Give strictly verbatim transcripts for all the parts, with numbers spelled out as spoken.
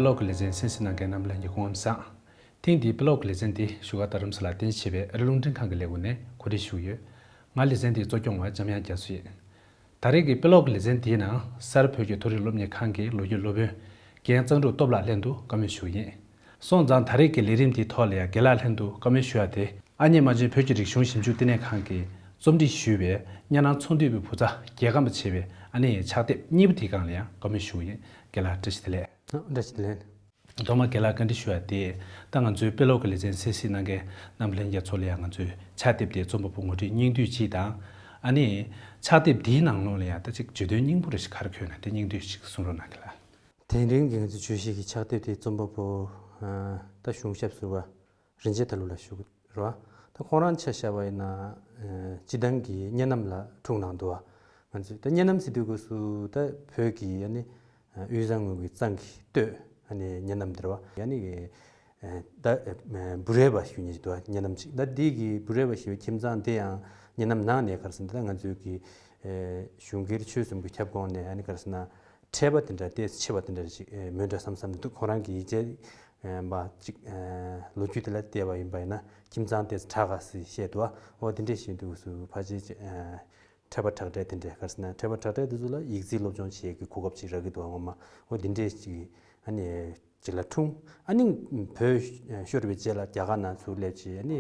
པེ་ལོག་གི་ལེ་ཚན་གསན་གཟིགས་གནང་མཁན་རྣམ་པ་ལྷན་རྒྱས་སྐུ་ཁམས་བཟང་། ཐེངས་འདིའི་པེ་ལོག་གི་ལེ་ཚན་འདི་བཞུགས་སྒར་རྡ་རམ་ས་ལར་རྟེན་གཞི་བྱས་པའི་ཨ་རི་རླུང་འཕྲིན་ཁང་གི་ལས་ཁུངས་ནས་གོ་སྒྲིག་ཞུས་ཡོད། ང་ལེ་ཚན་འདིའི་གཙོ་སྐྱོང་བ་འཇམ་དབྱངས་རྒྱ་མཚོ་ཡིན། ད་རེས་ཀྱི་པེ་ལོག་གི་ལེ་ཚན་འདིའི་ནང་གསར་བོད་ཀྱི་མཐོ་རིམ་སློབ་གཉེར་ཁང་གི་ལོ་རྒྱུས་སློབ་དཔོན་རྒན་གཙང་ཕྲུག་སྟོབས་ལགས་ལྷན་དུ་བཀའ་མོལ་ཞུ་གི་ཡིན། སོང་ཙང་ད་རེས་ཀྱི་ལས་རིམ་འདིའི་ཐོག་ལ་ཡང་རྒན་ལགས་ལྷན་དུ་བཀའ་མོལ་ཞུ་ཡ་དེ་ཨ་མྱེས་རྨ་ཆེན་བོད་ཀྱི་རིག་གཞུང་ཞིབ་འཇུག་ལྟེ་གནས་ཁང་གིས་རྩོམ་སྒྲིག་ཞུས་པའི་གཉའ་ནང་ཚོང་འདུས་པའི་བུ་ཚ་རྒྱལ་ཁམས་པ་ཞེས་པའི་ཨ་ནི་ཕྱག་དེབ་གཉིས་པ་དེའི་སྒང་ལ་ཡང་བཀའ་མོལ་ཞུ་གི་ཡིན། རྒན་ལགས་བཀྲ་ཤིས་བདེ་ལེགས། བཀྲ་ཤིས་བདེ་ལེགས། ཐོག་མར་རྒན་ལགས་བཀའ་འདྲི་ཞུ་ཡ་དེ། ད་ང་ཚོའི་པེ་ལོག་གི་ལེ་ཚན་གསན་གཟིགས་གནང་མཁན་རྣམ་པ་ལྷན་རྒྱས་ཚོ་ལ་ཡང་ང་ཚོའི་ཕྱག་དེབ་དེ་རྩོམ་པ་པོ་ངོ་སྤྲོད་སྙིང་བསྡུས་གཅིག་དང་། ཨ་ནི་ཕྱག་དེབ་འདིའི་ནང་ལོགས་ལ་ཡང་ད་ཅིག་བརྗོད་དོན་སྙིང་པོ་རེ་ཞིག་ག་རེ་འཁོད་ན་དེ་སྙིང་བསྡུས་ཞིག་གསུང་རོགས་གནང་རྒན་ལགས། དེ་རིང་གི་ང་ཚོའི་བརྗོད་གཞི་གི་ཕྱག་དེབ་དེ་རྩོམ་པ་པོ་ད་གཞུང་ཞབས་ཟུར་པ་རིན་ཆེན་དར་ལུ་ལགས་ཞུ་གི་རེད་བ། ད་ཁོང་རང་ཆ་བཞག་པ་ཡིན་ན་སྤྱི་བཏང་གི་བརྙན་ལམ་ལ་འཁྲུངས་གནང་འདུག་བ། ང་ཚོས་ད་བརྙན་ལམ་ཟེར་དུས་སྐབས་སུ་ད་བོད་ཀྱི་ཨ་ནི་དབུས་གཙང་ངོས་ཀྱི་གཙང་གི་སྟོད་ཨ་ནི་བརྙན་ལམ་འདི་རེད་བ། ཨ་ནི་ད་འབུ་རས་པ་ཞུ་མཁན་ཞིག་འདུག་བ། བརྙན་ལམ་ཅིག་ད་འདི་གི་འབུ་རས་པ་ཞེས་པའི་ཁྱིམ་ཚང་དེ་ཡང་བརྙན་ལམ་ནང་ནས་ག་རེ་ཟེར་ན་ད་ང་ཚོའི་གི་གཞུང་སྒེར་ཆོས་གསུམ་གྱི་ཁྱབ་ཁོངས་ནས་ཨ་ནི་ག་རེ་ཟེར་ན། འཕྲད་པ་དེ་འདྲ་ཏོག་ཙམ་ཆེ་བ་དེ་འདྲ་ཞིག་མོད་འདྲ་བསམ་བསམ་འདུག་ཁོང་རང་གི་ཡིག་ཆ་མ་ཅིག་ལོ་རྒྱུས་དེ་ལ་བལྟས་པ་ཡིན་པ་ཡིན་ན་ཁྱིམ་ཚང་ཏོག་ཙམ་དྲག་ག་ཟེར་བཤད་འདུག་འོ་དེ་འདྲས་ཞིག་འདུག་སུ་ཕལ་ཆེར་ཅིག་འཕྲད་པ་དྲག་གྲས་དེ་འདྲས་ག་རེ་ཟེར་ན་འཕྲད་པ་དྲག་གྲས་དེ་ཚོ་ལ་ཡིག་རྩིས་སློབ་སྦྱོང་བྱེད་ཀྱི་གོ་སྐབས་ཅིག་རག་གི་འདུག་ངོ་མ་འོ་དེ་འདྲས་ཞིག་ཨ་ནི་ཅིག་ལ་འཁྲུངས། ཨ་ནི་བོད་ཤོར་བའི་རྗེས་ལ་རྒྱ་གར་ནང་ཚུར་སླེབས་བྱས་ཨ་ནི་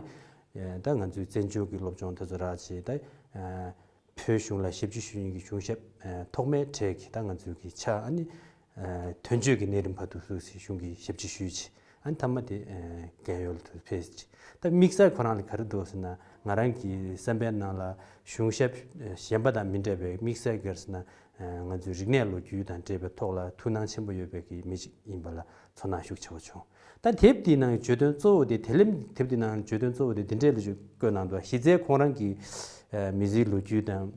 ད་ང་ཚོའི་བཙན་བྱོལ་གྱི་སློབ་སྦྱོང་དེ་ཚོ་རག་བྱས་ད། བོད་གཞུང་ལ་ཞབས་ཕྱི་ཞུ་མཁན་གྱི་གཞུང་ཞབས་ཐོག་མའི་གྲས་ཀྱི་ད་ང་ཚོའི་གི་ཕྱག་ཨ་ནི་དོན་གཅོད་ཀྱི་གནས་རིམ་བར་དུ་སུད་སི་གཞུང་གི་ཞབས་ཕྱི་ཞུས་བྱས་ཨ་ནི་མཐའ་མ་དེ་རྒན་ཡོལ་དུ་ཕེབས་བྱས་ད་དམིགས་བསལ་ཁོ་རང་ལ་ག་རེ་འདུག་ཟེར་ན་ང་རང་གི་བསམ་པའི་ནང་ལ་གཞུང་ཞབས་གཞན་པ་དང་མི་འདྲ་བའི་དམིགས་བསལ་གྱི་ཟེར་ན་ང་ཚོའི་རིག་གནས་ལོ་རྒྱུས་དང་འབྲེལ་བའི་ཐོག་ལ་ཐུགས་སྣང་ཆེན་པོ་ཡོད་པའི་གི་མི་ཞིག་ཡིན་པ་ལ་ཚོར་སྣང་ཤུགས་ཆེ་བོ་བྱུང་། ད་དེབ་དེའི་ནང་བརྗོད་དོན་གཙོ་བོ་དེ་དེ་ལས་དེབ་དེའི་ནང་བརྗོད་དོན་གཙོ་བོ་དེ་འདི་འདྲས་ལ་ཞིག་བཀོད་གནང་འདུག་གཞི་རྩའི་ཁོང་རང་གི་མི་ཚེའི་ལོ་རྒྱུས་དང་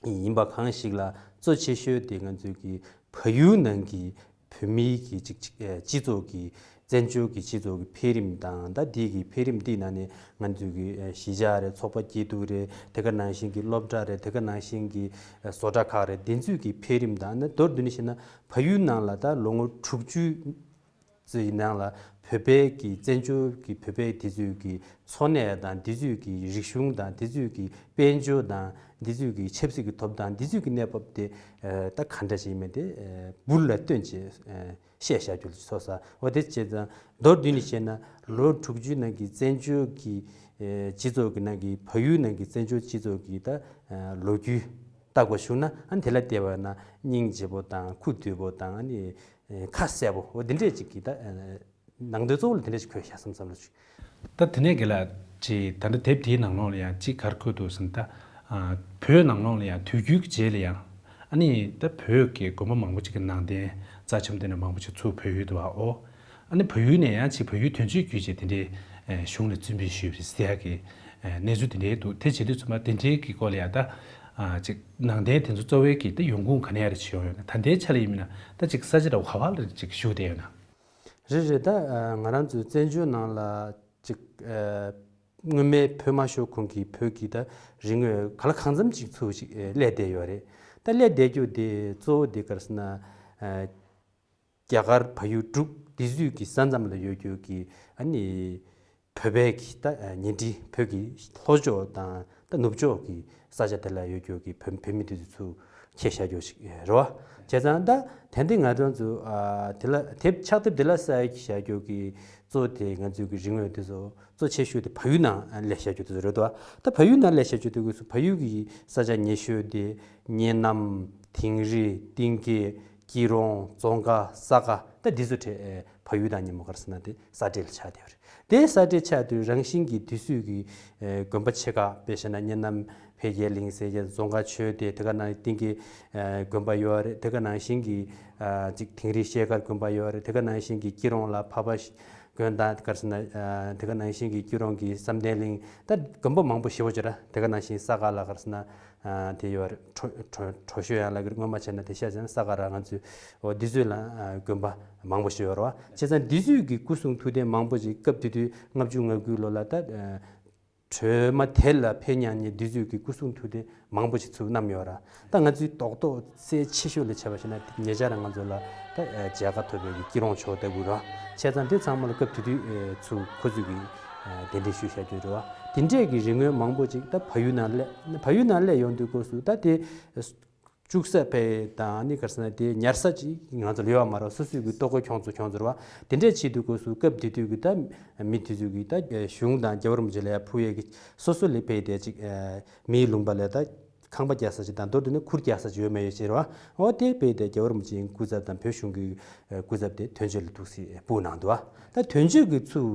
ཡིན་པ་གང་ཞིག་ལ་གཙོ་ཆེ་ཤོས་དེ་ང་ཚོའི་གི་བལ་ཡུལ་ནང་གི་བོད་མིའི་གི་ཅིག་ཅིག་སྤྱི་ཚོགས་ཀྱི་བཙན་བྱོལ་གྱི་སྤྱི་ཚོགས་ཀྱི་འཕེལ་རིམ་དང་ད་དེའི་གི་འཕེལ་རིམ་དེའི་ནང་ནས་ང་ཚོའི་གི་གཞིས་ཆགས་རེད་ཚོགས་པ་སྐྱིད་སྡུག་རེད་དེ་ག་ནང་བཞིན་གྱི་སློབ་གྲྭ་རེད་དེ་ག་ནང་བཞིན་གྱི་བཟོ་གྲྭ་ཁག་རེད་དེ་ཚོའི་གི་འཕེལ་རིམ་དང་ན་མདོར་བསྡུས་ནས་བཤད་ན་བལ་ཡུལ་ནང་ལ་ད་ལོ་ངོ་དྲུག་ཅུ་ཙམ་ནང་ལ་བོད་པའི་གི་བཙན་བྱོལ་གྱི་བོད་པའི་དེ་ཚོའི་གི་འཚོ་གནས་དང་དེ་ཚོའི་གི་རིག་གཞུང་དང་དེ་ཚོའི་གི་དཔལ་འབྱོར་དང་དེ་ཚོའི་གི་ཆབ་སྲིད་ཀྱི་ཐོབ་ཐང་དེ་ཚོའི་གི་གནས་བབ་དེ་ད་ག་འདྲ་ཞིག་ཡིན་མིན་དེ་འབུར་ལ་བཏོན་བྱས་བཤད་བཞག་རྒྱུ་ལ་སོ་ས་འོ་དེ་བྱས་ཙང་མདོར་བསྡུས་ནས་བཤད་ན་ལོ་དྲུག་ཅུའི་ནང་གི་བཙན་བྱོལ་གྱི་སྤྱི་ཚོགས་ཀྱི་ནང་གི་བལ་ཡུལ་ནང་གི་བཙན་བྱོལ་སྤྱི་ཚོགས་ཀྱི་ད་ལོ་རྒྱུས་ལྟ་དགོས་བྱུང་ན་ཨ་ནི་དེ་ལ་བལྟས་པ་ན་སྙིང་རྗེ་པོ་དང་ཁུ་བསྡུས་པོ་དང་ཨ་ནི། ཁ་གསལ་པོ་འོ་དེ་འདྲས་ཅིག་གིས་ད་ནང་དོན་གཙོ་བོ་ལ་དེ་འདྲས་ཅིག་འཁོད་ཤག་བསམ་བསམ་ལ་ཅིག་ད་དེ་ནས་རྒན་ལགས་ཀྱིས་ད་ལྟ་དེབ་དེའི་ནང་ལོགས་ལ་ཡང་ཅིག་ག་རེ་འཁོད་འདུག་ཟེར་ན་ད། བོད་ནང་ལོགས་ལ་ཡང་དུས་འགྱུར་གྱི་རྗེས་ལ་ཡང་ཨ་ནི་ད་བོད་ཀྱི་དགོན་པ་མང་པོ་ཅིག་གི་ནང་རྟེན་རྩ་ཆེན་པོ་དེ་འདྲ་མང་པོ་ཅིག་ཚུར་བལ་ཡུལ་དུ་བ་འོ། ཨ་ནི་བལ་ཡུལ་ནས་ཡང་ཅིག་བལ་ཡུལ་དོན་གཅོད་བརྒྱུད་བྱས་དེ་འདྲའི་གཞུང་ལ་བཙུན་འབུལ་ཞུས་པའི་ཟེར་ཡག་གི་གནས་ཚུལ་དེ་འདྲའི་འདུག་དེ་བྱེད་དུས་ཚང་མ་དེ་འདྲའི་གི་སྐོར་ལ་ཡང་ད་ཅིག་ནང་རྟེན་དེ་ཚོ་གཙོ་བོའི་གི་ད་ཡོང་ཁུངས་ག་ནས་ཡར་བྱེད་ཡོང་ཡོད་ན་ད་ལྟའི་ཆ་ལ་ཡིན་མིན་ན་ད་ཅིག་ས་ཆ་འདྲ་བོ་ག་བ་ལ་ཅིག་བཞུགས་བསྡད་ཡོད་ན། རེད་རེད་ད་ང་རང་ཚོའི་བཙན་བྱོལ་ནང་ལ་ཅིག་སྔོན་མའི་བོད་དམར་ཤོག་ཁོངས་ཀྱི་བོད་ཀྱི་ད་རིག་དངོས་ག་ལ་གང་འཚམ་ཅིག་ཚུར་ཅིག་སླེབས་བསྡད་ཡོད་རེད། ད་སླེབས་བསྡད་རྒྱུ་དེ་གཙོ་བོ་དེ་ག་རེ་ཟེར་ན། རྒྱ་གར་བལ་ཡུལ་འབྲུག་འདི་ཚོའི་གི་ས་མཚམས་ལ་ཡོད་རྒྱུ་གི་ཨ་ནི་བོད་པའི་གི་ད་ཉེ་འཁྲིས་བོད་ཀྱི་ལྷོ་ཕྱོགས་དང་ད་ནུབ་ཕྱོགས་ཀྱི་ས་ཆ་དེ་ལ་ཡོད་རྒྱུ་གི་བོད་བོད་མི་དེ་ཚོ་ཚུར་ཁྱེར་བཞག་རྒྱུ་ཞིག་རེད་བ། བྱས་ཙང་ད་དེ་འདི་ང་རང་ཚོ་དེ་ལ་དེབ་ཕྱག་དེབ་དེ་ལ་ས་ཡ་བཞག་རྒྱུ་གི་གཙོ་དེ་ང་ཚོའི་གི་རིག་དངོས་དེ་ཚོ་གཙོ་ཆེ་ཤོས་དེ་བལ་ཡུལ་ནང་སླེབས་བཞག་རྒྱུ་དེ་ཚོ་རེད་དོ། ད་བལ་ཡུལ་ནང་སླེབས་བཞག་རྒྱུ་དེ་ཚོ་བལ་ཡུལ་གི་ས་ཆ་ཉེ་ཤོས་དེ་གཉའ་ནང་དིང་རི་གཏིང་སྐྱེས། སྐྱིད་རོང་རྫོང་དཀར་ས་དགའ་ད་འདི་ཚོ་གྲས་བལ་ཡུལ་དང་ཉིན་མོ་ག་རེ་ཟེར་ན་དེ་ས་འབྲེལ་ཆགས་བསྡད་པ་རེད། དེ་ས་འབྲེལ་ཆགས་དུས་རང་བཞིན་གྱིས་དུས་ཚོད་ཀྱི་དགོན་པ་ཆེ་ཁག་དཔེ་བཞག་ན་གཉའ་ནང་འཕེལ་རྒྱས་གླིང་ཟེར་རྒྱ་རྫོང་དཀར་ཆོས་སྡེ་དེ་ག་ནང་གཏིང་སྐྱེས་དགོན་པ་ཡོད་རེད། དེ་ག་ནང་བཞིན་གྱི་ཅིག་དིང་རི་ཤེལ་དཀར་དགོན་པ་ཡོད་རེད། དེ་ག་ནང་བཞིན་གྱི་སྐྱིད་རོང་ལ་འཕགས་པ་དགོན་དང་ག་རེ་ཟེར་ན་དེ་ག་ནང་བཞིན་གྱི་སྐྱིད་རོང་གི་བསམ་གཏན་གླིང་ད་དགོན་པ་མང་པོ་ཞེ་པོ་ཅིག་ར་དེ་ག་ནང་བཞིན་ས་དགའ་ལ་ག་རེ་ཟེར་ན། དེ་ཡོད་རེད། གྲོ་གྲོ་གྲོ་ཞོ་ཡང་ལ་གིར་སྔོན་མ་བྱས་ན་དེ་ཤ་ཟན་ས་ག་ར་ང་ཚོས་འོ་འདི་ཚོས་ལ་དགོན་པ་མང་པོ་ཞིག་ཡོད་རེད་བ། བྱས་ཙང་འདི་ཚོས་ཀྱི་སྐུ་གསུང་ཐུགས་རྟེན་མང་པོ་ཞིག་སྐབས་དེ་དུས་ལྔ་བཅུ་ང་དགུའི་ལོ་ལ་ད་ཨ་ གྲོས་མ་དེ་ལ་ཕེབས་མྱོང་མཁན་དེ་ཚོས་ཀྱི་སྐུ་གསུང་ཐུགས་རྟེན་མང་པོ་ཞིག་ཚུར་བསྣམས་ཡོད་ར། ད་ང་ཚོའི་རྡོག་རྡོག་གསལ་ཆེ་ཤོས་ལ་བྱས་པ་ཞིག་ན་ཉེ་ཆར་ང་ཚོ་ལ་ད་མཇལ་ཁ་ཐོབ་པའི་གི་སྐྱིད་གྲོང་ཆོག་ལྟ་བུ་ར། བྱས་ཙང་དེ་ཚང་མ་ལ་སྐབས་དེ་དུས་ཚུར་ཁོ་ཚོས་ཀྱི་གདན་འདྲེན་ཞུས་བཞག་རྒྱུ་རེད་བ། དེ་འདྲས་ཀྱི་རིག་དངོས་མང་པོ་ཅིག་ད་བལ་ཡུལ་ནང་སླེབས། བལ་ཡུལ་ནང་སླེབས་ཡོང་དུས་སྐབས་སུ་ད་དེ་བཅུག་ས་ཕེ་དང་ནི་གར་སོང་ན་དེ་ཉར་ས་ཅིག་ང་ཚོ་ལ་ཡོད་མ་རེད། སོ་སོའི་གི་ལྟོ་གོས་ཁྱོང་ཚོ་ཁྱོང་ཚོ་རེད་བ། དེ་འདྲས་བྱེད་དུས་སྐབས་སུ་སྐབས་དེ་དུས་ཀྱི་ད་མི་དེ་ཚོས་ཀྱི་ད་གཞུང་དང་རྒྱལ་བ་རིན་པོ་ཆེ་ལ་ཡ་ཕུལ་ཡས་ཀྱི་སོ་སོ་ལས་ཕེ་དེ་ཅིག་མིའི་ལུང་པ་ལས་ད་ཁང་པ་རྒྱག་ས་ཅིག་དང་མདོར་བསྡུས་ན་ཁུར་རྒྱག་ས་ཅིག་ཡོད་མེད་ཡོད་ཅེས་རེད་བ། འོ་དེ་ཕེ་དེ་རྒྱལ་བ་རིན་པོ་ཆེའི་སྐུ་ཚབ་དང་བོད་གཞུང་གི་སྐུ་ཚབ་དེ་དོན་གཅོད་ལ་ཐུགས་སྲས་ཕུལ་གནང་འདུག་བ། ད་དོན་གཅོད་ཀྱི་ཚུལ་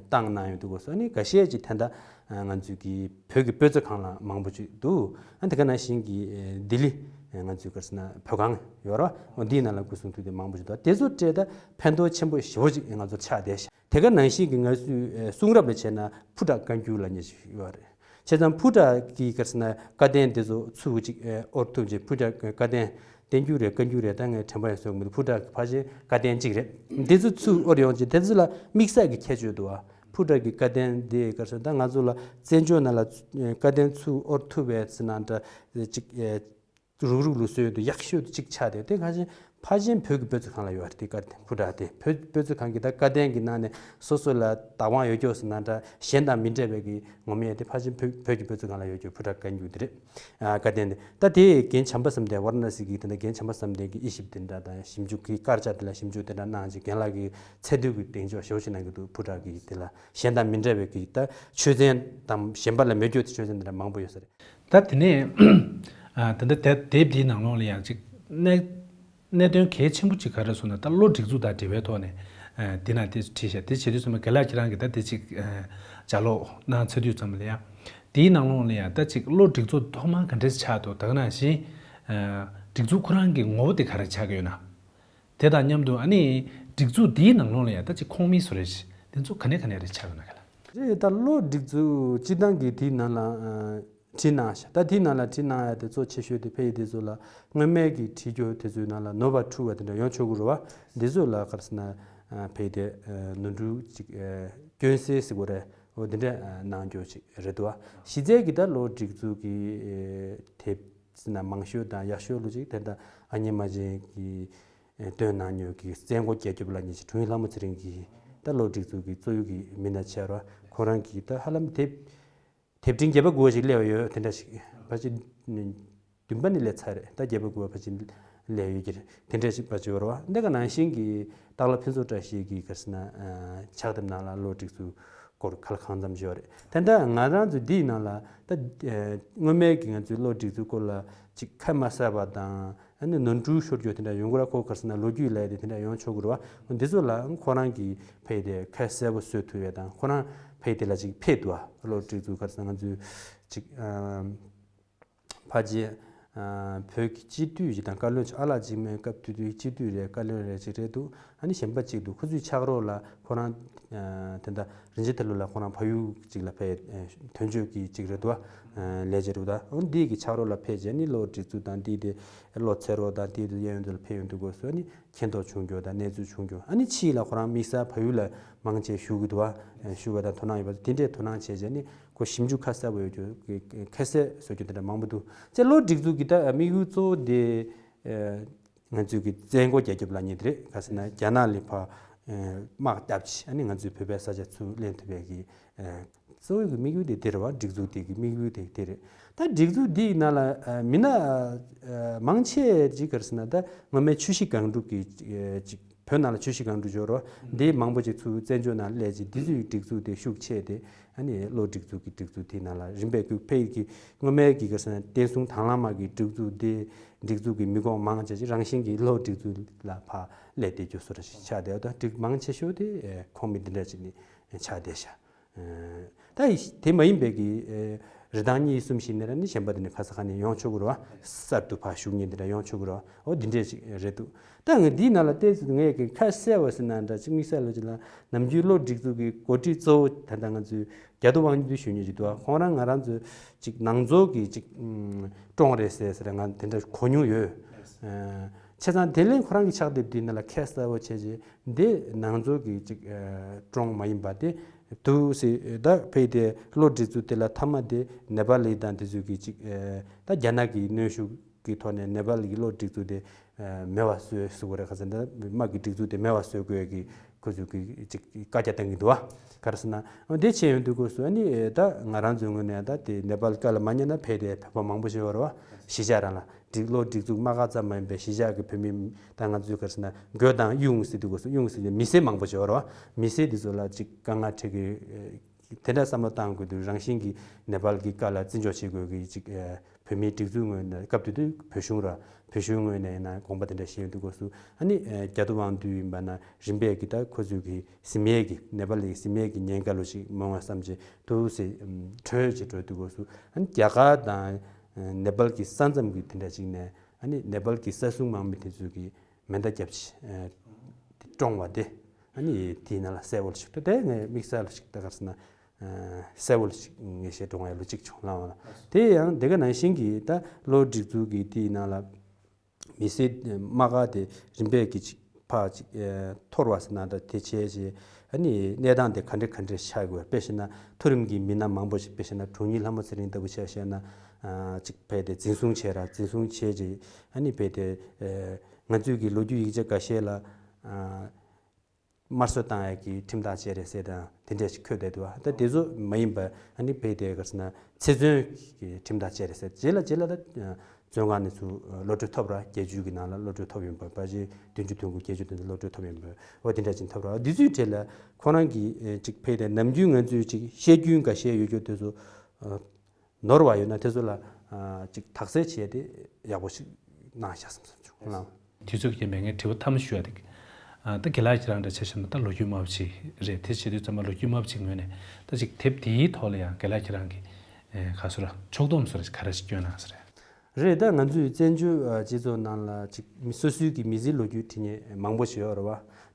བཏང་གནང་ཡོང་དུས་སྐབས་སུ་ནི་འགའ་ཤས་ཅིག་ད་ལྟ་ང་ཚོའི་གི་བོད་ཀྱི་དཔེ་མཛོད་ཁང་ལ་མང་པོ་ཅིག་འདུག་ཨ་དེ་ག་ནང་བཞིན་གྱི་ལྡི་ལི་ང་ཚོའི་གར་སོང་ན་བོད་ཁང་ཡོད་ར། འོ་འདིའི་ནང་ལ་སྐུ་གསུང་ཐུགས་རྟེན་མང་པོ་ཅིག་འདུག་དེ་ཚོ་སྤྲད་ད་ཕན་ཐོགས་ཆེན་པོ་ཞེ་པོ་ཅིག་ང་ཚོར་ཆགས་བསྡད་ཤག་དེ་ག་ནང་བཞིན་གྱི་ང་ཚོའི་གསུང་རབ་ལ་བྱས་ན་ཕུ་ཊ་བཀའ་འགྱུར་ལབ་མཁན་ཞིག་ཡོད་རེད། བྱས་ཙང་ཕུ་ཊ་གི་གར་སོང་ན་བཀའ་བསྟན་དེ་ཚོ་ཚུར་ཅིག་ཨོར་ཐུབ་ཅིག་ཕུ་ཊ་བཀའ་བསྟན་བསྟན་འགྱུར་རེད། བཀའ་འགྱུར་རེད། ད་ངས་དྲན་པ་ཡང་གསོ་གི་མི་འདུག་ཕུ་ཊ་ཕལ་ཆེར་བཀའ་བསྟན་གཅིག་རེད། འདི་ཚོ་ཚུར་ཨོར་ཡོང་ཅིག་དེ་ཚོ་ལ་དམིགས་བསལ་གྱི་ཁྱད་ཆོས་འདུག་བ། ཕུ་ཊ་གི་བཀའ་བསྟན་དེ་གར་སོང་ད་ང་ཚོ་ལ་བཙན་བྱོལ་ནང་ལ་བཀའ་བསྟན་ཚུར་ཨོར་ཐུབ་པའི་ཚེ་ན་འདྲ་ཅིག་རུག་རུག་ལུགས་སྲོལ་དུ་ཡག་ཤོས་དུ་གཅིག་ཆགས་ཏེ། དེ་ཁ་ཤས་ཕལ་ཆེར་བོད་ཀྱི་དཔེ་མཛོད་ཁང་ལ་ཡོད་རེད། དེ་བཀའ་བསྟན་ཕུ་ཊ་དེ་བོད་དཔེ་མཛོད་ཁང་གི་ད་བཀའ་བསྟན་གྱི་ནང་ནས་སོ་སོ་ལ་བདག་དབང་ཡོད་ཀྱོག་ཟེར་ན་འདྲ་གཞན་དང་མི་འདྲ་བའི་གི་ངོམ་ཡས་དེ་ཕལ་ཆེར་བོད་བོད་ཀྱི་དཔེ་མཛོད་ཁང་ལ་ཡོད་ཀྱོག་ཕུ་ཊ་བཀའ་འགྱུར་དེ་རེད། ཨ་བཀའ་བསྟན་དེ་ད་དེ་རྒན་བྱམས་པ་བསམ་གཏན་ཝཱ་ར་ཎ་སི་གི་དེ་འདྲ་རྒན་བྱམས་པ་བསམ་གཏན་གྱི་དབྱེ་ཞིབ་དེ་འདྲ་དང་ཞིབ་འཇུག་གི་དཀར་ཆག་དེ་ལ་ཞིབ་འཇུག་དེ་འདྲ་གནང་ཅིག་རྒན་ལགས་ཀྱི་ཚད་མཐོའི་གི་གདེང་འཇོག་ཞེ་པོ་ཅིག་གནང་གི་འདུག་ཕུ་ཊ་གི་དེ་ལ་གཞན་དང་མི་འདྲ་བའི་གི་ད་ཆོས་ཚན་དང་གཞན་པ་ལ་མེད་ཀྱོག་དེ་ཆོས་ཚན་དེ་འདྲ་མང་པོ་ཡོད་ས་རེད། ད་དེ་ནས་ད་ལྟ་དེབ་དེའི་ནང་ལོགས་ལ་ཡང་ཅིག་གནད་གནད་དོན་གལ་ཆེན་པོ་ཅིག་ག་རེ་སོང་ན་ད་བློ་སྒྲིག་འཛུགས་དང་འབྲེལ་བའི་ཐོག་ནས་དེ་ན་དེ་བྲིས་ཤག་དེ་བྱེད་དུས་ཙམ་པ་རྒན་ལགས་ཁྱེད་རང་གིས་ད་དེ་ཅིག་ལྗགས་ཀློག་གནང་ཚར་དུས་ཙམ་པ་ལ་ཡང་དེའི་ནང་ལོགས་ལ་ཡང་ད་ཅིག་བློ་སྒྲིག་འཛུགས་ཐོག་མར་ག་འདྲས་ཆགས་འདུག་ད་ག་ནང་བཞིན་སྒྲིག་འཛུགས་ཁོ་རང་གི་ངོ་བོ་དེ་ག་རེ་ཆགས་ཀྱི་ཡོད་ན། དེ་དང་མཉམ་དུ་ཨ་ནི་སྒྲིག་འཛུགས་འདིའི་ནང་ལོགས་ལ་ཡང་ད་ཅིག་ཁོངས་མི་སུ་རེད། དེ་ཚོ་ག་ནས་ག་ནས་རེད་ཆགས་ཡོད་ན་ག་ལ། རེད། ད་བློ་སྒྲིག་འཛུགས་སྤྱི་བཏང་གི་དེའི་ནང་ལ་ཨ་བྲིས་གནང་ཤག་ད་དེའི་ནང་ལ་བྲིས་གནང་ཡ་དེ་གཙོ་ཆེ་ཤོས་དེ་ཕ་ཡི་དེ་ཚོ་ལ་སྔོན་མའི་གི་བྲིས་རྒྱུ་དེ་ཚོའི་ནང་ལ་ནོར་བ་འཁྲུལ་བ་དེ་འདྲ་ཡོང་ཆོག་གི་རེད་བ། འདི་ཚོ་ལ་ག་རེ་ཟེར་ན་ཨ་ཕ་ཡི་དེ་ཨ་ནོར་འཁྲུལ་ཅིག་ཨ་སྐྱོན་སེལ་ཟེར་དགོས་རེད། འོ་དེ་འདྲ་ཨ་གནང་རྒྱུ་ཅིག་རེད་འདུག་བ། གཞི་རྩའི་གི་ད་བློ་སྒྲིག་འཛུགས་གི་ཨ་དེབ་ཟེར་ན་མང་ཤོས་དང་ཡག་ཤོས་ལོ་ཅིག་དེ་འདྲ་ཨ་མྱེས་རྨ་ཆེན་གི་ཨེ་བཏོན་གནང་མྱོང་གི་བཙན་སྒོ་རྒྱལ་སྐྱོབ་ལབ་མཁན་ཞིག་དྲུང་ཡིག་ལྷ་མོ་ཚེ་རིང་གིས་ད་བློ་སྒྲིག་འཛུགས་ཀྱི་གཙོ་བོ་གི་མི་སྣ་ཆགས་རེད། ཁོ་རང་གིས་ད་ཧ་ལམ་དེབ་དེབ་ཕྲེང་བརྒྱད་པ་དགུ་པ་ཞིག་སླེབས་ཡོད། དེ་འདྲ་ཞིག་ཕལ་ཆེར་བདུན་པ་ནས་སླེབས་ཚར་རེད། ད་བརྒྱད་པ་དགུ་པ་ཕལ་ཆེར་སླེབས་ཡོད་ཀྱི་རེད། དེ་འདྲ་ཞིག་ཕལ་ཆེར་ཡོད་རེད་བ། འདི་ག་ནང་བཞིན་གྱི་སྟག་ལྷ་ཕུན་ཚོགས་བཀྲ་ཤིས་ཀྱི་ག་རེ་ཟེར་ན་ཕྱག་དེབ་ནང་ལ་བློ་སྒྲིག་འཛུགས་སྐོར་ག་ལ་གང་འཚམ་ཞིག་ཡོད་རེད། དེ་འདྲ་ང་རང་ཚོ་འདིའི་ནང་ལ་ད་སྔོན་མའི་གི་ང་ཚོའི་བློ་སྒྲིག་འཛུགས་སྐོར་ལ་ཅིག་ཁ་མ་གསལ་བ་དང་། ཨ་ནི་ནོར་འཁྲུལ་ཤོར་རྒྱུ་དེ་འདྲ་ཡོང་གི་རེད། ཁོ་ག་རེ་ཟེར་ན་ལོ་རྒྱུས་ལས་དེ་དེ་འདྲ་ཡོང་ཆོག་གི་རེད་བ། འདི་ཚོ་ལ་ཁོ་རང་གིས་ཕ་ཡི་དེ་ཁ་གསལ་པོ་བཟོ་ཐུབ་ཡས་དང་ཁོ་རང་ཕ་ཡི་དེ་ལ་ཅིག་ཕེབས་འདུག་བ། བློ་སྒྲིག་འཛུགས་ག་རེ་ཟེར་ན་ང་ཚོའི་ཅིག་ཨ་ཕལ་ཆེར་ཨ་བོད་ཀྱི་སྤྱི་འཐུས་ཅིག་དང་བཀའ་བློན་ཅིག་ཨ་ལགས་འཇིགས་མེད་སྐབས་དེ་དུས་སྤྱི་འཐུས་རེད། བཀའ་བློན་རེད་ཅིག་རེད་འདུག་ཨ་ནི་གཞན་པ་གཅིག་འདུག་ཁོ་ཚོའི་ཕྱག་རོགས་ལ་ཁོ་རང་ཨ་དེ་འདྲ་རིན་ཆེན་མཐའ་ལུ་ལགས་ཁོ་རང་ཕ་ཡུལ་གཅིག་ལ་ཕེབས་ཨ་དོན་གཅོད་ཀྱི་གཅིག་རེད་འདུག་བ། ཨ་ལས་བྱེད་རེད་འདུག་འོ་འདི་གི་ཕྱག་རོགས་ལ་ཕེབས་རྗེས་ནི་བློ་སྒྲིག་འཛུགས་དང་འདི་དེ་བློ་འཚེར་རོགས་དང་འདི་དེ་གཡས་གཡོན་དུ་ལ་ཕེབས་ཡོང་དུས་སྐབས་སུ་ཨ་ནི་མཁྱེན་རྟོགས་བྱུང་རྒྱུ་དང་གནས་ཚུལ་བྱུང་རྒྱུ། ཨ་ནི་ཕྱིས་ལ་ཁོ་རང་དམིགས་བསལ་ཕ་ཡུལ་ལ་མང་ཆེ་བཞུགས་ཀྱི་འདུག་བ། ཨ་བཞུགས་པ་དང་དོ་སྣང་ཡོད་པ་དེ་འདྲས་དོ་སྣང་བྱས་རྗེས་ནི་ཁོ་ཞིབ་འཇུག་ཁ་གསལ་པོ་ཡོད་རྒྱུ་གི་ཁ་གསལ་བཟོ་རྒྱུ་དེ་འདྲ་མང་པོ་འདུག་ཅེས་བློ་སྒྲིག་འཛུགས་ཀྱི་ད་དམིགས་ཡུལ་གཙོ་བོ་དེ་ཨ་ང་ཚོའི་གི་བཙན་རྒོལ་རྒྱལ་ཁབ་ལབ་མཁན་དེ་རེད། ག་ཟེར་ན་རྒྱ་ནག་ལ་ཕར་དམག་བརྒྱབ་བྱས་ཨ་ནི་ང་ཚོའི་བོད་པའི་ས་ཆ་ཚུར་ལེན་ཐུབ་པའི་གི་གཙོ་བོའི་གི་དམིགས་ཡུལ་དེ་དེ་རེད་བ། སྒྲིག་འཛུགས་དེ་གི་དམིགས་ཡུལ་དེ་དེ་རེད། ད་སྒྲིག་འཛུགས་འདིའི་ནང་ལ་མི་སྣ་མང་ཆེ་ཅིག་ག་རེ་ཟེར་ན་ད་སྔོན་མའི་ཆུ་བཞི་སྒང་དྲུག་གི་ཅིག་བོད་ནང་ལ་ཆུ་བཞི་སྒང་དྲུག་འབྱོར་རོ། འདི་མང་པོ་ཅིག་ཚུར་བཙན་བྱོལ་ནང་སླེབས་ཅིག་འདི་ཚོའི་སྒྲིག་འཛུགས་དེ་ཤུགས་ཆེ་སྟེ་ཨ་ནི་བློ་སྒྲིག་འཛུགས་ཀྱི་སྒྲིག་འཛུགས་དེའི་ནང་ལ་རིམ་པས་ཀྱི་ཕ་ཡི་གི་སྔོན་མའི་གི་ག་རེ་ཟེར་ན་བསྟན་སྲུང་དྭང་བླངས་དམག་གི་སྒྲིག་འཛུགས་དེ་སྒྲིག་འཛུགས་ཀྱི་མི་ཁོངས་མང་ཆེ་ཅིག་རང་བཞིན་གྱི་བློ་སྒྲིག་འཛུགས་ལ་ཕར་སླེབས་བསྡད་རྒྱུ་བཟོ་འདྲ་ཞིག་ཆགས་བསྡད་ཡོད། ད་སྒྲིག་མང་ཆེ་ཤོས་དེ་ཁོངས་མི་འདི་འདྲ་ཅིག་ནས་ཆགས་བསྡད་ཤག་ད་དེ་མ་ཡིན་པའི་གི་རི་ཐང་གཉིས་གསུམ་ཞིག་ནས་ར་ནི་གཞན་པ་དེ་ནས་ཁ་ས་ཁ་ནས་ཡོང་ཆོག་གི་རེད་བ། གསར་དུ་ཕར་ཞུགས་མཁན་དེ་འདྲ་ཡོང་ཆོག་གི་རེད་བ། འོ་འདི་འདྲས་ཞིག་རེད་འདུག་ད་ངས་འདིའི་ནང་ལ་བལྟས་ཚེ་ངས་གི་ཁ་གསལ་བ་ཟེར་ན་འདྲ་ཅིག་དམིགས་བསལ་ལ་ཅིག་ལ་ནམ་རྒྱུན་བློ་སྒྲིག་འཛུགས་ཀྱི་འགོ་ཁྲིད་གཙོ་བོ་ད་ལྟ་ང་ཚོའི་རྒྱ་རྡོ་དབང་འདུས་ཞུ་མཁན་ཞིག་འདུག་བ། ཁོང་རང་ང་རང་ཚོའི་ཅིག་ནང་ཚོགས་ཀྱི་ཅིག་ཀྲོང་རེད་ཟེར་ཟེར་ང་དེ་འདྲ་གོ་མྱོང་ཡོད། བྱས་ཙང་དེ་ལས་ཁོ་རང་གི་ཕྱག་དེབ་འདིའི་ནང་ལ་ཁ་གསལ་བོ་བྱས་རྗེས་འདི་ནང་ཚོགས་ཀྱི་ཅིག་ཀྲོང་མ་ཡིན་པ་དེ། དུ་སི་ད་ཕེ་དེ་གློག་སྒྲིག་འཛུགས་དེ་ལ་མཐའ་མ་དེ་ནེ་པ་ལི་དང་དེ་ཚོ་གི་ཅིག་ད་རྒྱ་ནག་གི་གནོན་ཤུགས་ཀྱི་ཐོག་ནས་ནེ་པ་ལི་གི་གློག་སྒྲིག་འཛུགས་དེ་མེད་པ་བཟོས་ཟེར་དགོས་རེད། ཁ་སང་ད་དམག་གི་སྒྲིག་འཛུགས་དེ་མེད་པ་བཟོ་དགོས་ཀྱི་ཁོ་ཚོ་གི་ཅིག་བཀའ་རྒྱ་བཏང་གི་འདུག་བ། ག་རེ་ཟེར་ན་འདི་བྱས་ཡོང་དུས་སྐབས་སུ་ཨ་ནི་ད་ང་རང་ཚོའི་ངོས་ནས་ད་དེ་ནེ་པ་ལི་བཀའ་ལ་མ་ཉན་ན་ཕེ་དེ་བོད་པ་མང་པོ་ཞིག་ཡོད་རེད་བ། གཞིས་ཆགས་རང་ལ་སྒྲིག་གློག་སྒྲིག་འཛུགས་དམག་སྒར་ཙམ་མ་ཡིན་པའི་གཞིས་ཆགས་ཀྱི་བོད་མི་ད་ང་ཚོའི་ག་རེ་ཟེར་ན་རྒོད་དང་གཡུང་ཟེར་དུས་སྐབས་སུ་གཡུང་ཟེར་ནས་མི་སེར་མང་པོ་ཞིག་ཡོད་རེད་བ། མི་སེར་འདི་ཚོ་ལ་ཅིག་དཀའ་ངལ་འཕྲད་ཀྱི་དེ་འདྲ་བསམ་བློ་བཏང་དགོས་དུས་རང་བཞིན་གྱིས་ནེ་པ་ལི་གི་བཀའ་ལ་བརྩི་འཇོག་བྱེད་དགོས་ཀྱི་ཅིག་བོད་མིའི་སྒྲིག་འཛུགས་ངོས་ནས་སྐབས་དེ་དུས་བོད་གཞུང་ར་བོད་གཞུང་ངོས་ནས་ཡིན་ན་དགོངས་པ་དེ་འདྲ་བཞེས་ཡོང་དུས་སྐབས་སུ་ཨ་ནི་རྒྱ་དུ་དབང་འདུས་ཡིན་པ་ན་རིམ་པས་ཀྱི་ད་ཁོ་ཚོས་ཀྱི་ཟིན་མེད་ཀྱི་ནེ་པ་ལི་གི་ཟིན་མེད་ཀྱི་ཉེན་ཁ་ལོ་ཞིག་མང་བ་བསམ་བྱས་དུ་སེ་གྲོས་ཅིག་གྲོས་དུས་སྐབས་སུ་ཨ་ནི་རྒྱ་གར་དང་ནེ་པ་ལི་གི་ས་མཚམས་ཀྱི་དེ་འདྲ་ཅིག་ནས་ཨ་ནི་ནེ་པ་ལི་གི་ས་སྲུང་དམག་མི་དེ་ཚོས་ཀྱི་མེ་མདའ་བརྒྱབ་ཅིང་བཀྲོངས་པ་དེ་ཨ་ནི་དེའི་ནང་ལ་གསལ་བོ་ཞིག་ཏུ་དེ་ངས་དམིགས་བསལ་ཞིག་ད་ག་རེ་ཟེར་ན་གསལ་བོ་ཞིག་ངས་བཤད་འགྲོ་ཡ་ལོ་གཅིག་བྱུང་ལ་བ་ལ་དེ་ཡང་དེ་ག་ནང་བཞིན་གྱི་ད་གློག་སྒྲིག་འཛུགས་ཀྱི་དེའི་ནང་ལ་མི་སེར་དམག་སྒར་དེ་རིམ་པས་ཀྱི་ཅིག་ཕར་ཅིག་འཐོར་བ་ཟེར་ན་ད་དེ་བྱས་རྗེས་ཨ་ནི་གནས་སྟངས་དེ་ག་འདྲ་ག་འདྲ་ཆགས་དགོས། དཔེ་བཞག་ན་མཐོ་རིམ་གྱི་མི་སྣ་མང་པོ་ཞིག་དཔེ་བཞག་ན་དྲུང་ཡིག་ལྷ་མོ་ཚེ་རིང་ལྟ་བུ་ཆ་བཞག་ན་ཅིག་ཕེ་དེ་འཛིན་བཟུང་བྱས་ར་འཛིན་བཟུང་བྱས་རྗེས་ཨ་ནི་ཕེ་དེ། ང་ཚོས་ཀྱི་ལོ་རྒྱུས་ཡིག་ཆ་འགའ་ཤས་ལ་དམར་གསོད་བཏང་ཡག་གི་ཁྲིམས་ཐག་བཅད་རེད་ཟེར་དང་དེ་འདྲས་ཞིག་འཁོད་བསྡད་འདུག་ད་དེ་ཚོ་མ་ཡིན་པ་ཨ་ནི་ཕེ་དེ་ག་རེ་ཟེར་ན་ཚེ་བཙོན་གྱི་ཁྲིམས་ཐག་བཅད་རེད་ཟེར་རྗེས་ལ་རྗེས་ལ་ད་བཙོན་ཁང་ནས་ཚུར་གློད་གྲོལ་ཐོབ་ར་བརྒྱད་ཅུ་གི་ནང་ལ་གློད་གྲོལ་ཐོབ་ཡོང་བ་ཕལ་ཆེར་བདུན་ཅུ་དོན་དགུ་བརྒྱད་ཅུ་དོན་དགུ་གློད་གྲོལ་ཐོབ་ཡོང་བ་འོ་དེ་འདྲ་ཅིག་ཐོབ་ར་འདི་ཚོའི་གྲས་ལ་ཁོ་རང་གི་ཅིག་ཕེ་དེ་ནམ་རྒྱུན་ང་ཚོས་ཅིག་བཤད་རྒྱུན་འགའ་ཤས་ཡོད་རྒྱུ་དེ་ཚོ། ནོར་བ་ཡོད་ན་དེ་ཚོ་ལ་ཅིག་དག་སེལ་བྱས་ཏེ་ཡག་པོ་ཞིག་གནང་ཤག་བསམ་བསམ་བྱུང་ལགས། དུས་ཚོད་ཀྱི་མེད་ངས་དྲི་བ་མཐའ་མ་ཞུ་ཡ་དེ། ད་རྒན་ལགས་ཁྱེད་རང་འདྲ་ཆ་བཞག་ན་ད་ལོ་རྒྱུས་མང་པོ་ཅིག་རེད་དེ་བྱེད་དུས་ཚང་མ་ལོ་རྒྱུས་མང་པོ་ཅིག་ངོས་ནས་ད་ཅིག་དེབ་དེའི་ཐོག་ལ་ཡང་རྒན་ལགས་ཁྱེད་རང་གི་ག་སོ་ར་ཕྱོགས་བསྡོམས་སོ་ར་ག་རེ་ཞིག་སྐྱོན་གནང་ས་རེད། རེད། ད་ང་ཚོའི་བཙན་བྱོལ་སྤྱི་ཚོགས་ནང་ལ་ཅིག་མི་སོ་སོའི་གི་མི་ཚེའི་ལོ་རྒྱུས་བྲིས་མཁན་མང་པོ་ཞིག་ཡོད་རེད་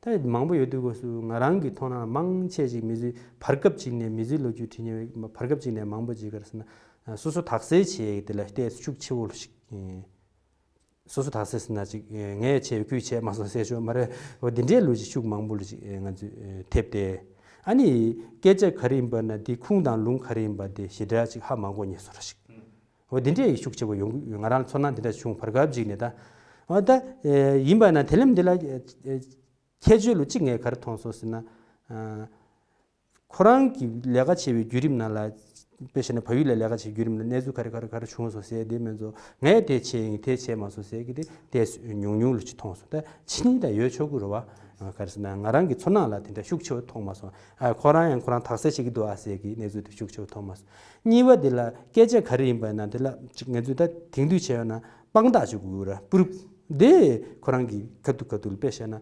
བ། ད་མང་པོ་ཡོད་དུས་སྐབས་སུ་ང་རང་གི་མཐོང་སྣང་མང་ཆེ་ཅིག་མི་ཚེའི་བར་སྐབས་ཅིག་ནས་མི་ཚེའི་ལོ་རྒྱུས་བྲིས་མཁན་བར་སྐབས་ཅིག་ནས་མང་པོ་ཅིག་ག་རེ་ཟེར་ན་སོ་སོ་དག་སེལ་བྱེད་ཡས་དེ་ལ་ལྟས་ཤུགས་ཆེ་བོ་ཞིག་སོ་སོ་དག་སེལ་ཟེར་ན་ཅིག་ངས་བྱས་ཁོས་བྱས་མ་སོང་ཟེར་ཆོག་མ་རེད། འོ་འདི་འདྲའི་ལོ་ཅིག་ཤུགས་མང་པོ་ལ་ཅིག་ང་ཚོས་ཐེབས་ཏེ་ཨ་ནི་སྐད་ཆ་ག་རེ་ཡིན་པ་ན་དེ་ཁུངས་དང་ལུང་ག་རེ་ཡིན་པ་དེ་ཞེ་དྲག་ཅིག་ཧ་མ་གོ་ཉེ་སོ་ར་ཞིག་འོ་དེ་འདྲའི་ཤུགས་ཆེ་བ་ཡོང་གི་ཡོད། ང་རང་ཚོར་སྣང་དེ་འདྲ་བྱུང་བར་སྐབས་ཅིག་ནས་ད། འོ་ད་ཡིན་པ་ན་དེ་ལམ་འདི་ལ་ཁྱད་ཆོས་ལོ་གཅིག་ངས་ག་རེ་མཐོང་སོང་ཟེར་ན། ཁོ་རང་གི་ལས་ཀ་བྱེད་པའི་བརྒྱུད་རིམ་ནང་ལ་དཔེ་བྱས་ན་བལ་ཡུལ་ལ་ལས་ཀ་བྱེད་བརྒྱུད་རིམ་ལ་གནས་ཚུལ་ག་རེ་ག་རེ་ག་རེ་བྱུང་སོང་ཟེར་དེ་མེད་ཚོ་ངས་དེ་བྱས་ཡིན་དེ་བྱས་མ་སོང་ཟེར་གི་དེ་དེ་ཉུང་ཉུང་ལོ་གཅིག་མཐོང་སོང་། ད་ཕྱི་ནས་ད་ཡོད་ཆོག་གི་རེད་བ། ག་རེ་ཟེར་ན་ང་རང་གི་ཚོར་སྣང་ལ་དེ་འདྲ་ཤུགས་ཆེ་བ་མཐོང་མ་སོང་། ཨ་ཁོ་རང་ཡང་ཁོ་རང་དག་སེལ་བྱེད་ཀྱི་འདུག་ཨ་ཟེར་གྱི་གནས་ཚུལ་དེ་ཤུགས་ཆེ་བ་མཐོང་མ་སོང་། གཉིས་པ་དེ་ལ་སྐད་ཆ་ག་རེ་ཡིན་པ་ན་དེ་ལ་ཅིག་ང་ཚོས་ད་དེང་དུས་བྱས་ཡོད་ན་དཔང་རྟགས་ཅིག་དགོས་ར་པུ་རུབ་དེ་ཁོ་རང་གི་ཁ་ཐུག་ཁ་ཐུག་ལ་དཔེ་བཤད་ན་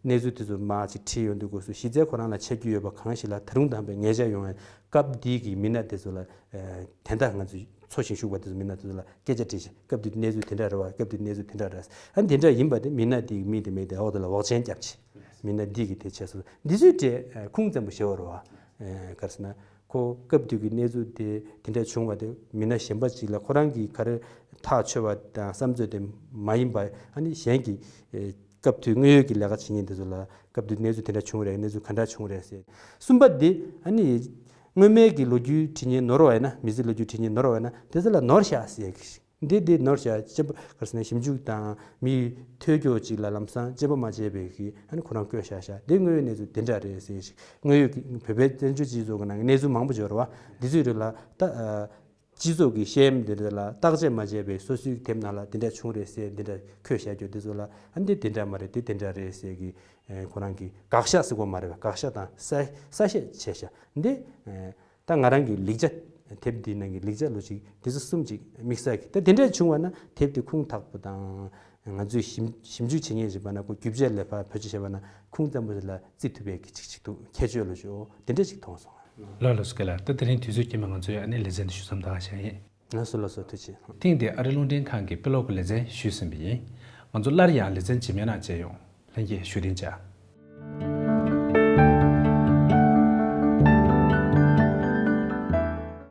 གནས་ཚུལ་དེ་ཚོ་མར་ཅིག་བྲིས་ཡོང་དུས་སྐབས་སུ་གཞི་རྩའི་ཁོ་རང་ལ་ཆ་རྒྱུས་ཡོད་པ་གང་ཞིག་ལ་ད་རུང་དམ་པའི་ངེས་ཆ་ཡོང་བའི་སྐབས་འདི་གི་མི་སྣ་དེ་ཚོ་ལ་དན་རྟགས་ང་ཚོས་འཚོ་ཞིང་བཞུགས་པ་དེ་ཚོ་མི་སྣ་དེ་ཚོ་ལ་སྐད་ཆ་དྲིས་ཤིང་སྐབས་དེ་གནས་ཚུལ་དེ་འདྲ་རེད་བ། སྐབས་དེ་གནས་ཚུལ་དེ་འདྲ་རེད། ཨ་ནི་དེ་འདྲ་ཡིན་པ་དེ་མི་སྣ་དེ་གི་མི་དེ་མི་དེ་འོག་དེ་ལ་འོག་ཆེན་བརྒྱབ་ཅིང་མི་སྣ་འདི་གི་དེ་བྱས་སོང་། འདི་ཚོའི་གྲས་ཁུངས་བཙན་པོ་ཞེ་བོ་རེད་བ། ག་རེ་ཟེར་ན་ཁོ་སྐབས་དེ་གི་གནས་ཚུལ་དེ་དེ་འདྲ་བྱུང་བ་དེ་མི་སྣ་གཞན་པ་ཅིག་ལ་ཁོ་རང་གི་ག་རེ་ཐག་ཆོད་པ་དང་བསམ་ཚོད་དེ་མ་ཡིན་པ་ཨ་ནི་གཞན་གྱི་སྐབས་དེ་དངོས་ཡོད་ཀྱི་ལས་ཀ་བྱེད་མཁན་དེ་ཚོ་ལ་སྐབས་དེ་གནས་ཚུལ་དེ་འདྲ་བྱུང་རེད། གནས་ཚུལ་ག་འདྲ་བྱུང་རེད་ཟེར། གསུམ་པ་འདི་ཨ་ནི་སྔོན་མའི་གི་ལོ་རྒྱུས་བྲིས་མཁན་ནོར་བ་ཡིན་ན་མི་ཚེ་ལོ་རྒྱུས་བྲིས་མཁན་ནོར་བ་ཡིན་ན་དེ་ཚོ་ལ་ནོར་ཤག་ཟེར་གི་འདི་འདི་ནོར་ཤག་དཔྱད་པ་ག་རེ་ཟེར་ན་ཞིབ་འཇུག་དང་མིའི་ཐོས་སྐྱོ་ཅིག་ལ་ལམ་སང་དཔྱད་པ་མ་བྱས་པའི་གི་ཨ་ནི་ཁོ་རང་བཀོད་བཞག་ཤག་འདི་དངོས་ཡོད་གནས་ཚུལ་དེ་འདྲ་རེད་ཟེར་ཞིག་དངོས་ཡོད་ཀྱི་བོད་པའི་བཙན་བྱོལ་སྤྱི་ཚོགས་ཀྱི་ནང་གི་གནས་ཚུལ་མང་པོ་ཡོད་རེད་བ། འདི་ཚོའི་རིགས་ལ་ད་སྤྱི་ཚོགས་ཀྱི་ཤེས་ཡོན་འདི་འདྲ་ལ་བརྟག་དཔྱད་མ་བྱས་པའི་སོ་སོའི་དེབ་ནང་ལ་འདི་འདྲ་བྱུང་རེད་ཟེར་འདི་འདྲ་འཁོད་བཞག་རྒྱུ་འདི་ཚོ་ལ་ཨ་འདི་འདི་འདྲ་མ་རེད་འདི་འདི་འདྲ་རེད་ཟེར་གི་ཁོ་རང་གི་དགག་བཞག་ཟེར་དགོས་མ་རེད་བ། དགག་བཞག་དང་གསལ་གསལ་བཤད་བྱས་ཤག་འདི། ད་ང་རང་གི་ལེགས་ཆ་དེབ་འདིའི་ནང་གི་ལེགས་ཆ་ལོ་ཅིག་འདི་ཚོ་གསུམ་ཅིག་དམིགས་བསལ་གྱི་ད་དེ་འདྲ་བྱུང་བ་ན་དེབ་དེ་ཁུངས་དག་པོ་དང་ང་ཚོས་ཞིབ་ཞིབ་འཇུག་བྱེད་མཁན་ཞིག་བ་ན་ཁོ་རྒྱུ་ཆ་ལས་ཕར་བེད་སྤྱོད་བྱས་པ་ན་ཁུངས་བཙན་པོ་ཞིག་ལ་བརྩི་ཐུབ་པའི་གི་ཅིག་ཅིག་འདུག་ཁྱད་ཆོས་ལོ་ཅིག་འོ་དེ་འདྲ་ཅིག་མཐོང་སོང་། ལགས་ལགས་སོ་རྒན་ལགས། ད་དེ་རིང་དུས་ཚོད་རྐྱེན་པས་ང་ཚོས་ཨ་ནི་ལེ་ཚན་འདི་ཞུ་མཚམས་བཏང་བཞག་ཡིན། ལགས་སོ་ལགས་སོ་ཐུགས་རྗེ་ཆེ། ཐེངས་འདིར་ཨ་རིའི་རླུང་འཕྲིན་ཁང་གི་དཔེ་ཀློག་གི་ལེ་ཚན་ཞུས་ཟིན་པ་ཡིན། ང་ཚོ་སླར་ཡང་ལེ་ཚན་རྗེས་མའི་ནང་མཇལ་ཡོང་། ལྷན་རྒྱས་བཞུགས་གདན་འཇགས།